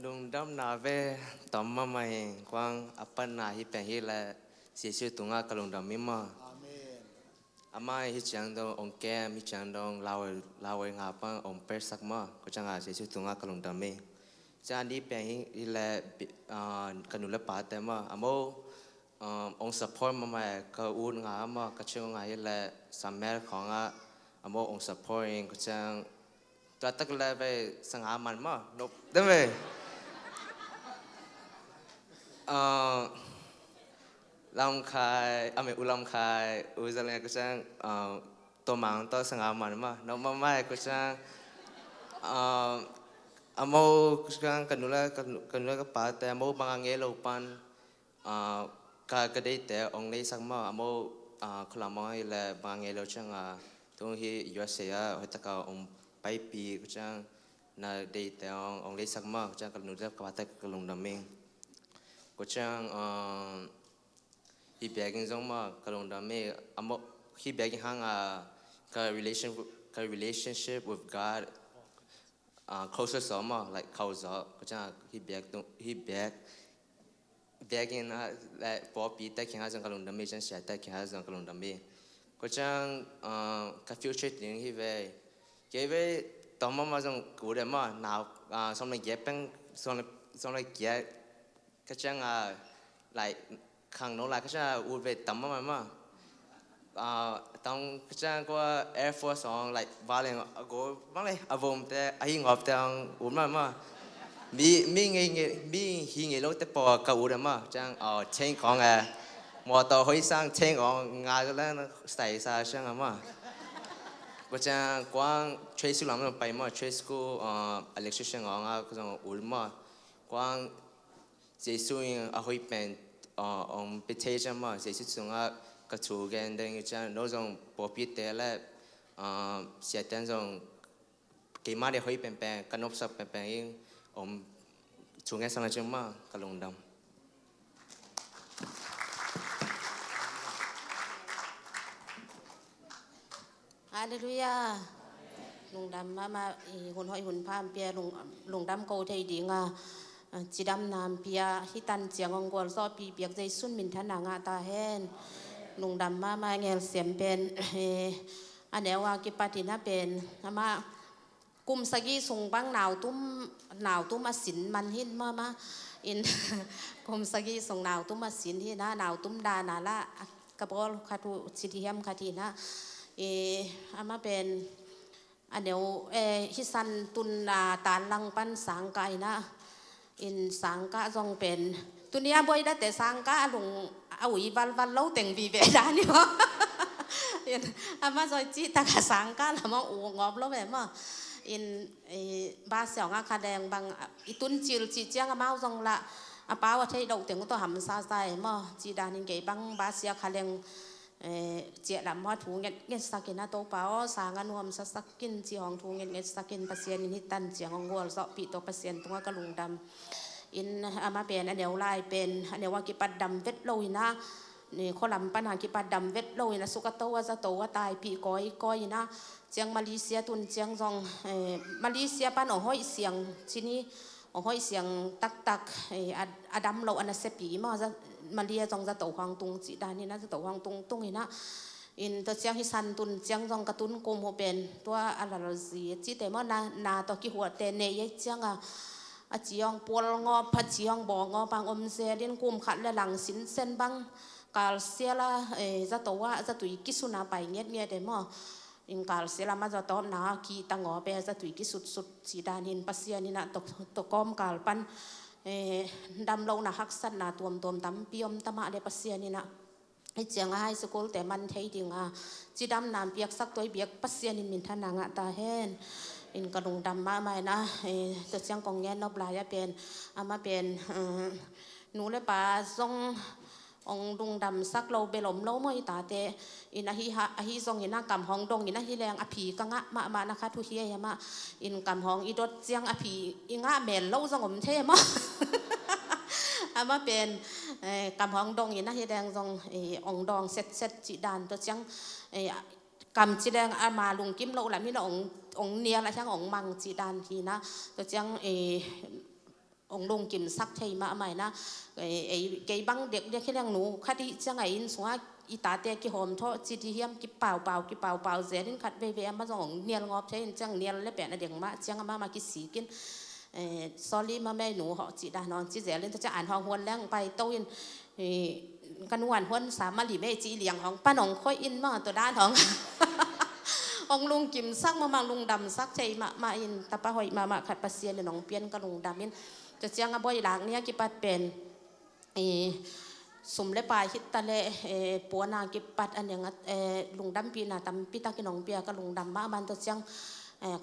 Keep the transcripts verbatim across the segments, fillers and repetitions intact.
Lungdamna ve, tom mahmah hi. Kuang a patna hi pen hi leh Jesu tungah ka lungdam hi maw. Amen. Amah hi ciang dong ong kem, hi ciang dong lau, lau nga pan ong persak maw. Ko ciang a Jesu tungah ka lungdam hi. Ciang a ni pen hi, hi leh bi-, ah, ka nu le pate maw. Amo, um, ong support mahmah ka ut nga maw, ka cing nga hi leh Samuel khong ah, amo ong support in ko ciang tua tak le ve sanga man maw, nop dem ve. Ah, Lam Khai, a mi u Lam Khai, u za le ko ciang, ah, to mang to sanga man maw, nop mahmah ko ciang, ah, amo ko ciang ka nu le, ka nu, ka nu le ka pate, amo bang a ngei lo pan, ah, ka, ka deite ong leisak maw, amo, ah, khulam ong hi leh bang a ngei lo ciang a, tung hi U S A ah, hoih tak a ong paipi ko ciang, na deite ong, ong leisak maw, ko ciang ka nu le ka pate ka lungdam hi. Ko ciang, ah, hi biakinn zong maw, ka lungdam hi, amo, hi biakinn hang a, ka relation, ka relationship with God, ah, closer zaw maw, like, khauh zaw, ko ciang hi biak, hi biak, biakinn ah, like, pawlpi te kiang ah zong ka lungdam hi, ciang sia te kiang ah zong ka lungdam hi. Ko ciang, ah, ka future ding hi ve. Kei ve, tom mahmah zong ka ut e maw, nau, ah, sawm le giat pen, sawm le, sawm le giat, ka ciang a, like, khangno lai ka ciang a ut ve tam mahmah maw. Ah, tang ka ciang kua Air Force ong, like, va leng a go, bang le, a vom te, a hi ngawp te ong ut mah maw. Mi, mi ngei ngei, mi hi ngei lo te paw ka ut a maw. Ciang, ah, tank khong a, mawtaw hoih sang tank ong nga le sai sa ciang a maw. Ko ciang kuang trade school lam pai maw, trade school, ah, electrician ong a ko zong ut maw. Kuang Jesu in a hoih pen, ah, ong pia thei ciang maw, Jesu sungah ka thu gen ding hi ciang, no zong pawlpite le, ah, siate zong keima deih hoih penpen, ka nopsak penpen in ong thu ngetsak na ciang maw, ka lungdam. Halleluiah. Lungdam mahmah, i hun hoih hun pha ong pia lung, lungdam ko thei ding a, cidamna ong pia, hih tan ciang ong gualzawhpih biak Jesu min thanna ngah ta hen. Lungdam mahmah, ngelsiam pen, eh, a neu a kipat in a pen, amah kum sagih sung bang nautum, nautum a sin man hi in mahmah. In, kum sagih sung nautum a sin hi in a, nautum dan a lah, ka bawl khat uh ci ding hiam khat hi in a. Eh, amah pen, a neu, eh, hih San Tun a tan lang pan sangkah hi in a. In sangkah zong pen, tuni a buai date sangkah a lung a ui valval lo teng vive dan hi maw. In, amah zong cihtak a sangkah lam a u ngawp lo ve maw. In, eh, bus ong a kha leng bang, i tun cil cih ciang amau zong lah, a pau a theih loh teng tawh hamsa sa e maw. Cih dan in kei bang bus a kha leng, eh, ciah lam maw thu ngetngetsak in a, Topa aw, sang a nuamsasak in, ci hong thu ngetngetsak in, Pasian in hih tan ciang hong gualzawhpih tawh Pasian tungah ka lungdam. In amah pen a neu lai pen, a neu a kipat dam vet lo in a, ni khualam pan a kipat dam vet lo in a, suk a to a zato a taipih kawikawi in a, ciang Malaysia tun ciang zong, eh, Malaysia pan ong hoih siang ci ni, ong hoih siang taktak, eh, a, a dam lo a nasiapi maw, za, Malaysia zong zato khawng tung cih dan hi in a, zato khawng tung tung in a. In tua ciang hih San Tun ciang zong ka tun kum uh pen, tua a lalzi a cite maw, na, na tawh kihuatte nei ei ciang a, a ci ong pual ngawp, a ci ong baw ngawp ang om zel in kum khat le lang sinsen bang, kalsial a, eh, zato ah, zatui kisun a pai ngetnget e maw. In kalsial a ma zato na kihta ngawp e, zatui kisutsut cih dan hi in, Pasian in a tua, tua kawmkal pan, eh, damlohna haksatna tuamtuam tampi om ta mah le Pasian in a, hih ciang a high school te man thei ding a, cidamna ong piaksak tua i biak Pasian in min thanna ngah ta hen. In ka lungdam mahmah in a, eh, tua ciang kong gen nop lai a pen, amah pen, eh, nu le pa zong ong lungdamsak lo bel om lo maw i tate. In ahi ha, ahi zong in a kam hong dong in ahi leng a phi ka ngah mahmah na khat uh hi ei amah. In kam hong i dot ciang a phi i ngah mel lo zong om thei maw. Amah pen, eh, kam hong dong in ahi leng zong, eh, ong dawng setset cih dan tua ciang, eh, kam ci leng ama lungkim loh lam hi in a ong, ong nial a hiang ong mang cih dan hi in a. Tua ciang, eh, Hong lungkimsak thei mahmah ina, ei, kei bang dekdek hi leng nu khat i hih ciangah inn sungah i tate kihawm thawh ci di hiam, kipaupau kipaupau zelin khat veivei amah zong hong nial ngawp thei in ciang nial le pen a deng mah ciang amah mah kisikin, sorry mah mei nu hawh cih dan hong ci zelin tua ciang an hong huan leng paito in, ka nuan huan sa mali mei ci liang hong pan hong khoih in mah tua dan hong hong lungkimsak mahmah, lungdamsak thei mahmah in tapa hoih mahmah khat Pasian in hong pian ka lungdam in. Tua ciang a bawi lak ni a kipat pen sum le pai hita le puana kipat a neng a lungdampihna tampi takin hong pia ka lungdam mahmah in tua ciang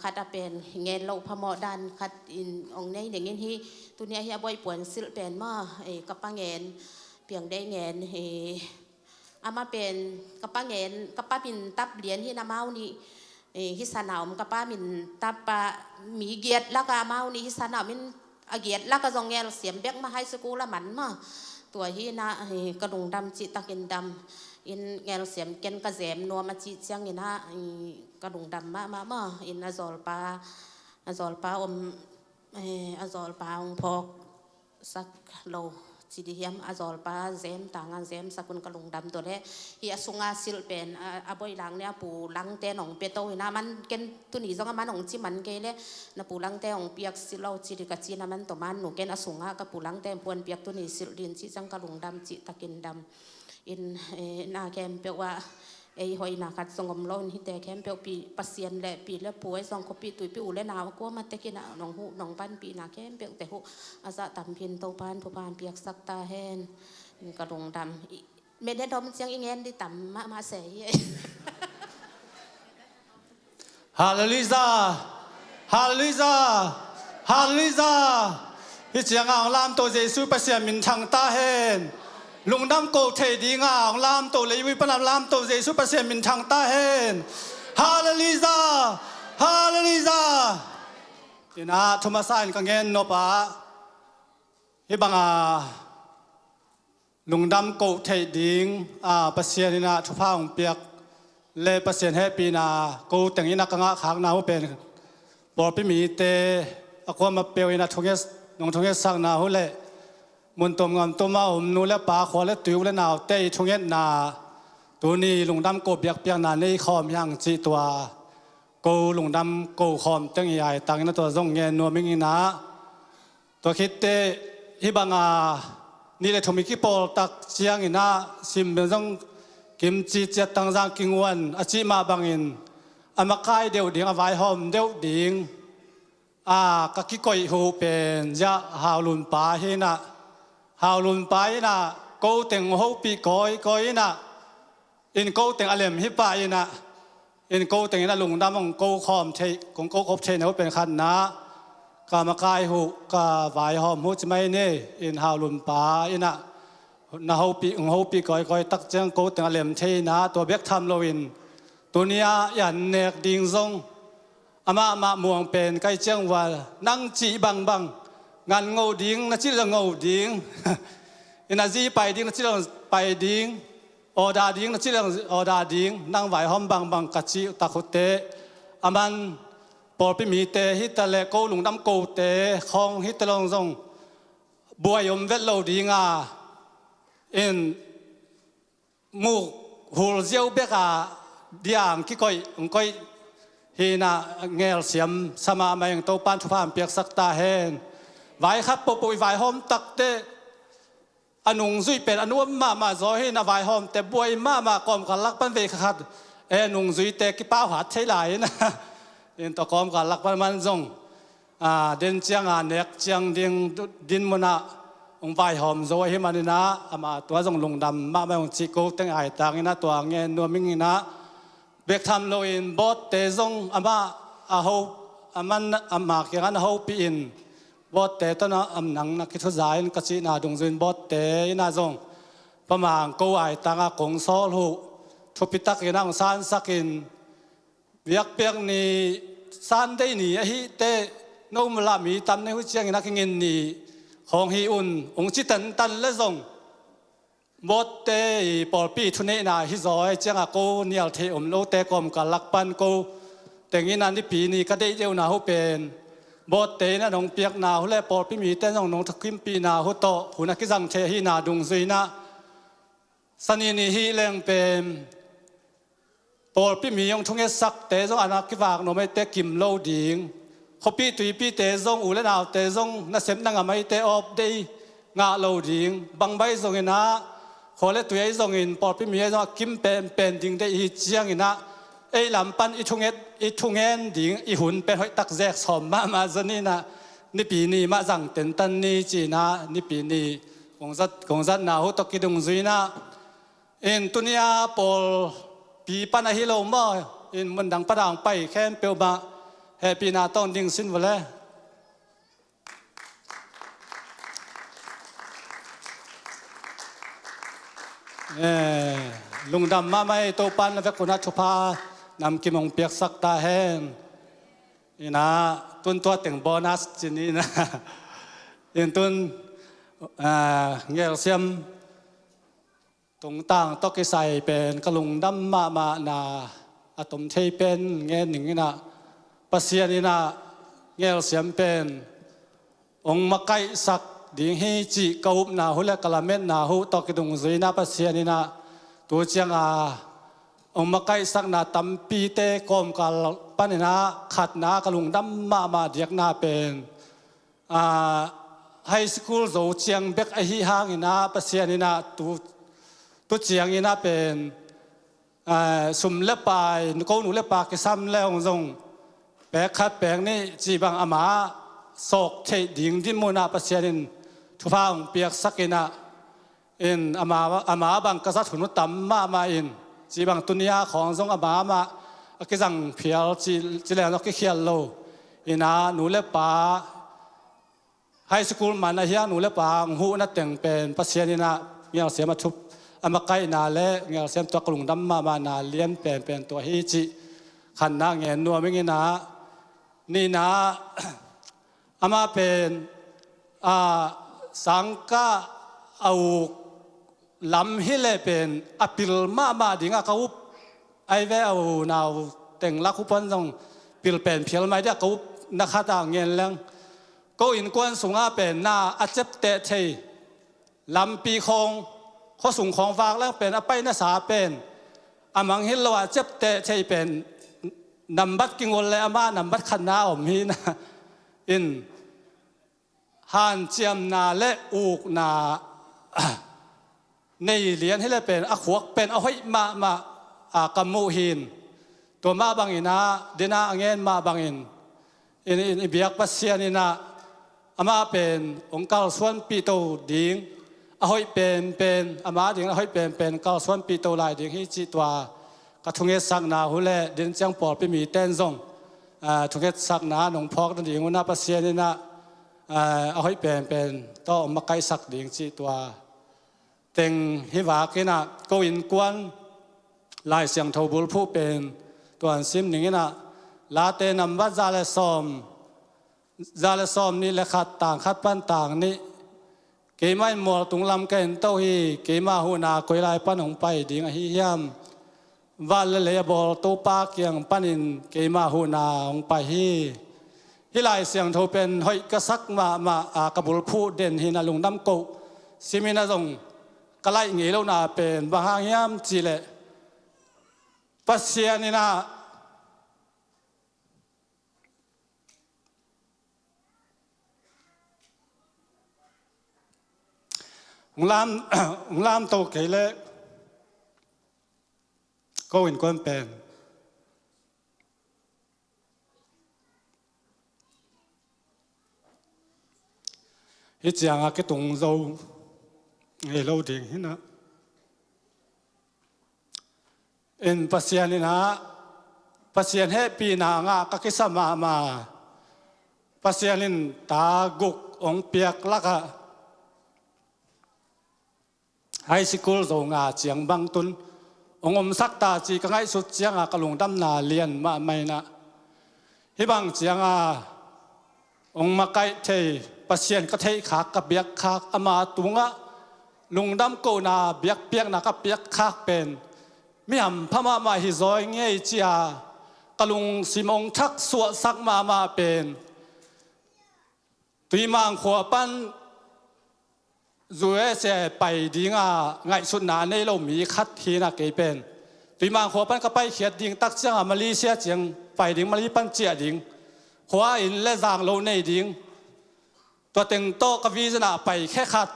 khat a pen ngen loh phamawh dan khat in hong nei nengin hi. Tuni a hi a bawi puan silh pen maw, ka pa ngen, piang dei ngen, amah pen ka pa ngen, ka pa min tap lian hi na mau nih, hisa na om ka pa min tap a mi giat laka mau nih hisa na om in a giat laka zong ngelsiam bek mah high school a man mah. Tua hi na ka lungdam cih takin dam in ngelsiam ken ka zem nuam a cih ciangin a ka lungdam mahmah mah in a zawlpa, a zawlpa om, a zawlpa hong phawk sak lo ci di hiam, a zawlpa zem tanga zem sakun ka lungdam tua le hi a sunga silh pen a bawi lang ni a pu langte nong pia to hi na man ken tuni zong a man hong ci man kei le na pu langte hong piak silh lo ci di ka ci na man tua man nu ken a sunga ka pu langte puan piak tuni silh din ci ciang ka lungdam cih takin dam in na khempeuh ah ei hoihna khat zong om lo in hite khempeuh pi Pasian le pi le pu ei zong khuapi tuipi u le nau a kuamah tekin a nong huh nong panpihna khempeuh te huh a zah tampin Topan thupha piaksak ta hen. Ka lungdam. Menet om ciang i ngen di tam mahmah se hi. Halleluijah. Halleluijah. Halleluijah. Hi cianga hong lamto Jesu Pasian minthang ta hen. Lungdam ko thei dinga hong lamto leivui pana lamto Jesu Pasian minthang ta hen. Halleluijah. Halleluijah. Ina thumasa in ka ngen nop a hi banga lungdam ko theih ding a Pasian ina thupha hong piak le Pasian hehpihna ko teng ina ka ngahkhakna uh pen pawlpi mite a kuamah peuh ina thunget nong thungetsakna uh le mun tum ngam tuma um nu le pa khua le tui u le naute i thungetna tuni lungdam ko biakpiakna nei khawm hiang cih tua ko lungdam ko khawm teng i ai tangina tua zong ngen nuam ing ina. Tua khitte hi banga nih le thum i kipawltak ciangina sim ben zong kimci ciat tangzang kinguan a cih mah bangin a makai deuh ding a vaihawm deuh ding a ka kikoih huh pen ziah haulunpa hi ina haulunpa ina ko teng hopih kawikawi ina in ko teng a lem hi pah ina in ko teng ina lungdam hong ko khawm theih kong ko khop theihna uh pen khatna ka makai huh ka vaihawm huh ci mai ni in haulunpa ina na hopih hong hopih kawikawi tak ciang ko teng a lem theihna tua bek tham loin tunia i an nek ding zong amah mah muang pen kai ciang val nang cih bangbang ngan ngo ding na cih le ngo ding ina zi pai ding na cih le pai ding awda ding na cih le awda ding nang vaihawm bangbang ka cih tak hutte a man pawlpi mite hita le ko lungdam kote khawng hita long zong buai om vet lo dinga in muk hul ziau beka diang kikoih hong koih hina ngelsiam sama maing Topan thupha hong piaksak ta hen. Vaikhat pohpoh i vaihawm takte a nungzui pen a nuam mahmah zaw hina vaihawmte buai mahmah kawmkal lak pan vei khakhat e nungzuite kipau hat thei lai hina in tua kawmkal lak pan man zong den cianga nek ciang ding din munah hong vaihawm zo ahi manina ama tua zong lungdam mahmah hong cih ko teng ai tangina tua ngen nuam ingina bek tham loin bawtte zong amah a ho a man ama kiangah na hopih in bawtte tawna am nang na kithuza in ka cihna dungzuin bawtte ina zong pamang ko ai tanga kong sawl huh thupitak ina hong sansakin biakpiak ni Sunday ni ahite no mala mi tam nei hu ciangin a kingin ni khawng hi un ung ci tantan le zong bawtte i pawlpi thuneihna hi zaw ai cianga ko nial thei om lote kawmkal lak pan ko tengina nipi ni ka deih deuhna hu pen bawtte in a nong piakna uh le pawlpi mite in zong nong thukimpihna uh tawh hun a kizang thei ahihna dungzui in ah, Sani ni hi leng pen pawlpi mi hong thungetsakte zong a na kivak nuam ahihte kim lo ding. Khuapi tuipite zong, u le naute zong nasepna ngam ahihte awp dei ngah lo ding. Bang bang zongin ah khua le tui ahi zongin pawlpi mi ahi zong a kim penpen ding dei i hih ciangin ah ei lam pan i thunget, i thungen ding i hun pen hoih tak zek sawm mahmah zaw ni in ah Nipi ni mah zang tentan ni ci-in ah Nipi ni kong zat, kong zatna uh tawh kidungzui in ah, in tuni-a pawlpi pan ahi lo maw, in mundang pan a hong pai khempeuh mah hehpihna tawh ding sin vua le. Eh, lungdam mahmah ei, Topa'n na vekun ah thupha namkim hong piaksak ta hen. In ah tun tua teng bonus ci ni in ah, in tun, ah, Ngelsiam tungtang tawh kisai pen ka lungdam mahmahna a tom thei pen ngen ning in ah, Pasian in ah Ngelsiam pen hong makaihsak ding hi cih ka upna uh le ka lametna uh tawh kidungzui in ah Pasian in ah tu ciang a hong makaihsakna tampite kawmkal pan in ah khatna ka lungdam mahmah diakna pen, ah, high school zo ciang bek ahi hangin ah Pasian in ah tu, tu ciangin ah pen, ah, sum le pai, ko nu le pa kisam le hong zong pek khat pek nih cih bang ama sawk theih ding dinmun ah Pasian in thupha hong piaksak in ah, in ama, ama bang ka zat hun uh tam mahmah in, cih bang tuni-a khawng zong ama mah a kizang phial ci, ci leng zong kikhial lo. In ah nu le pa, high school man ahi a nu le pa hong huhna teng pen Pasian in ah Ngelsiam a thup, a makaihna le Ngelsiam tawh ka lungdam mahmahna lian penpen tua hi cih khatna ngen nuam ing in ah, nihna, amah pen, ah, sangkah a uk lam hi leh pen a pil mahmah ding a ka up. Ai ve, a unau teng lak uh pan zong pil pen phial mai ding a ka upna khat ah ngen leng, ko innkuan sungah pen na a ciapteh thei, lampi khawng, khuasung khawng vak leng pen a paina sa pen a mangngilh lo a ciapteh thei pen nambat kingol le amah nambat khatna a om hi in ah, in hanciamna le ukna nei lian hi leh pen a khuak pen a hoih mahmah, ah, ka muh hi in, tua mah bangin ah, dena a ngen mah bangin, in, in i biak Pasian in ah amah pen hong kalsuanpih to ding, a hoih penpen, ama ding a hoih penpen kalsuanpih to lai ding hi cih tua ka thungetsakna uh le din ciang pawlpi mite in zong, ah, thungetsakna nong phawk nading un ah Pasian in ah, ah, a hoih penpen tawh hong makaihsak ding cih tua teng hi vak in ah, ko innkuan Lai Siangtho bulphuh pen tuan sim ning in ah, Late nambat za le sawm, za le sawm nih le khat, tang khat pan tang nih. Keimah in mual tung lam ka en to hi, keima huhna koi lai pan hong pai ding ahi hiam? Van le lei a bawl Topa kiang panin keima huhna hong pai hi. Hih Lai Siangtho pen hoih ka sak mahmah a, ka bulphuh den hi in ah lungdam koh simin ah zong ka laih ngei lohna pen bang hang hiam cih leh, Pasian in ah hong lam, hong lam to kei leh ko innkuan pen hih ciang a kitung zo ngei lo ding hi in ah, in Pasian in ah, Pasian hehpihna ngah ka kisa mahmah. Pasian in ta guk hong piak lakah high school zo nga ciang bang tun hong omsak ta cih ka ngaihsut ciang a ka lungdamna lian mahmah in ah, hih bang ciang a hong makaih thei, Pasian ka theihkhak, ka biakkhak, ama tungah lungdam kohna biakpiakna ka piakkhak pen mi hampha mahmah hi zaw ing ei ci-a ka lungsim hong thaksuahsak mahmah pen Tuimang khua pan U S A pai dinga ngaihsutna a nei lo mi khat hi-in ah kei pen Tuimang khua pan ka paikhiat ding tak cianga Malaysia ciang pai ding, Malay pan ciah ding, khua inn le zang lo nei ding, tua teng tawh ka vision ah pai khe khat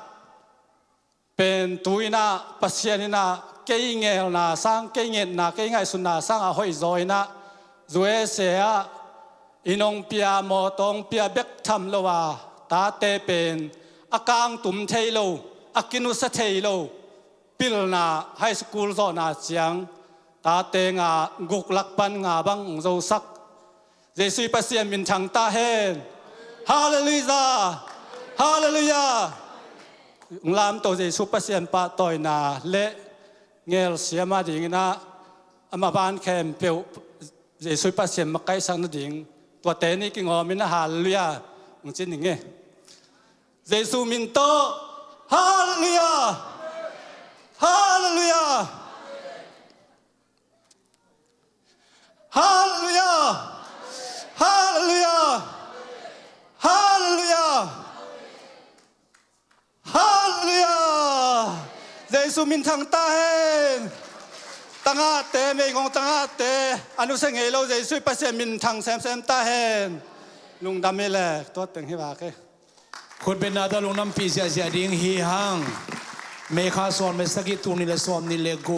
pen tu-in ah Pasian in ah kei ngelna sang, kei ngetna, kei ngaihsutna sang a hoih zaw in ah U S A ah inn hong pia, mawtaw hong pia bek tham lo a, tate pen a kangtum thei lo, a kinusia thei lo, pilna high school zawhna ciang tate nga, guk lak pan nga bang hong zosak. Jesuh Pasian minthang ta hen. Halleluiah. Halleluiah. Lamto Jesuh Pasian pahtawina le ngelsiam a dingin ah ama van khempeuh Jesuh Pasian makaihsak nading tuate nih kingawmin ah halleluiah hong ci ning e. Jesuh min tawh. Halleluiah. Halleluiah. Halleluiah. Halleluiah. Halleluiah. Halleluiah. Jesuh minthang ta hen. Tangahte, meigong tangahte, a nusia ngei lo Jesuh Pasian minthang semsem ta hen. Lungdam hi le, tua teng hi vak e. Khutbetna tawh lungdampih ziahziah ding hi hang. May kha sawm le sagih, tul nih le sawmnih le guk.